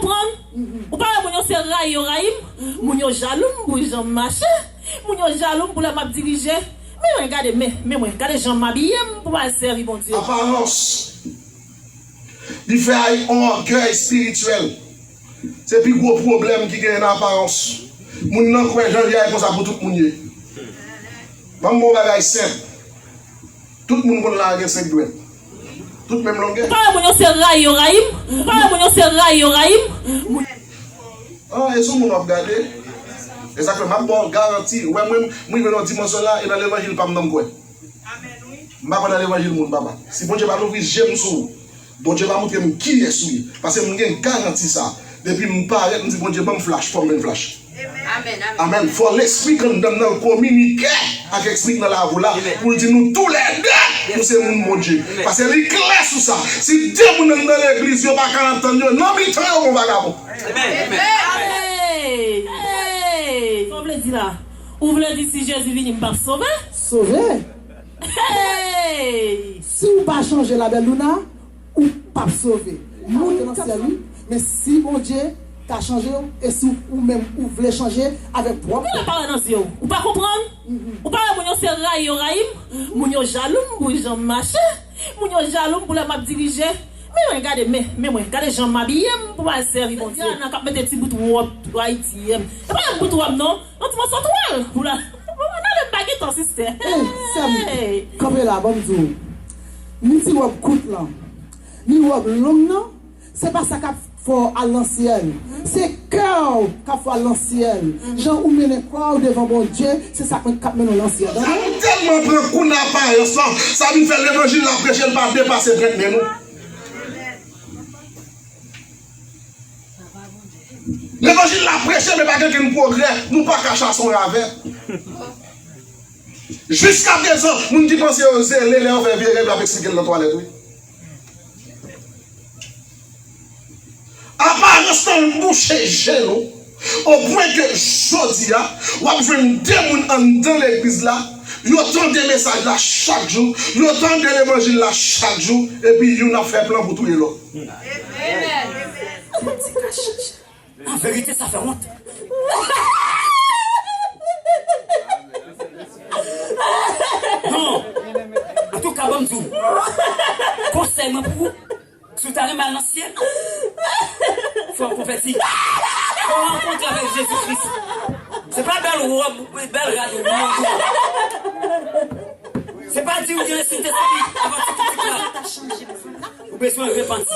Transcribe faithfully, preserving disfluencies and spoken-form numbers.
Konprann? Ou pa wè moun yo se rayi yo rayi m? Moun yo jalou m pou jan m mache. Moun yo jalou m pou lè m ap dirije. Men mwen, gade, men, men mwen, gade jan m abiye m pou m al sèvi Bondye. Aparans. Li fè ay on ògèy espirityèl. Se pi gwo pwoblèm ki genyen nan aparans. Moun nan kwè jan li a e konsa pou tout moun ye. Ban m ba w bagay senp. Tout moun konn la a gen senk dwèt. Tout menm longè. Ou pa wè moun yo se rayi yo rayi m? Ou pa wè moun yo se rayi yo rayi m? Moun Ah, e sou moun w ap gade. E sa k fè m ap ba w garanti. Ou wè mwen, m rive nan dimansyon la, e nan levanjil pa m nan m kwè. M pa kwè nan levanjil moun, papa. Si Bondye pa louvri je m sou ou, Bondye pa montre m kiyès ou ye. Paske m gen garanti sa. Depi m parèt, m di, Bondye, ban m flash, fò m jwenn flash. Amèn, amèn. Amèn. Fò lespri k anndan m nan kominike ak lespri k nan lavi w la, pou l di nou toulède, nou se moun Bondye. Paske li klè sou sa. Si de moun anndan legliz, yo pa ka antann yo, nan mitan yo, gon vagabon. Amèn. Hey! Hey! Sa w vle di la? Ou vle di si Jezi vini, m p ap sove? Sove! Hey! Si w pa chanje, la belle Luna, ou p ap sove. Moun k nan syèl, wi, men si Bondye ka chanje w, e si ou menm ou vle chanje avèk pwòp. Gade pawòl nan zye w. Ou pa konprann? Ou pa wè moun yo se rayi yo rayi m? Moun yo jalou m pou jan m mache. Moun yo jalou m pou lè m ap dirije. Men mwen, gade, men, men mwen, gade jan m abiye m pou m al sèvi Bondye. Ana k ap mete ti bout wòb Ayiti, e pa yon bout wòb non. Yon ti moso twal pou la. Bon, nan men m pa gen tan, sistè. Ey, sè m, kanpe la, ban m di w. Ni ti wòb kout lan, ni wòb long nan, se pa sa k ap fè w al nan syèl. Se kè w k ap fè w al nan syèl. Jan ou mennen kò w devan Bondye, se sa k ap mennen w nan syèl. Tande? Nou tèlman pran kou nan aparans lan, sa vin fè levanjil la preche, l pa depase trant men nou. Levanjil la preche, men pa gen okenn pwogrè. Nou pa ka chase yon ravè. Jiskaprezan, moun ki panse yo zele, lè yo fè vye rèv, y ap eksplike l nan twalèt, wi. Aparans lan bouche je nou, opwen ke jodi a, w ap jwenn de moun anndan legliz la, yo tande mesaj la chak jou, yo tande levanjil la chak jou, epi youn ap fè plan pou touye lòt. An verite, sa fè wont. Non! Antouka, ban m di w, konsèy mwen pou ou, si w ta renmen al nan syèl, fò w konvèti. Fò w rankontre avèk Jezi Kris. Se pa bèl wòb, bèl rad ou mande w. Se pa di w gen Sentespri avan ti kritik la. Ou bezwen repanti.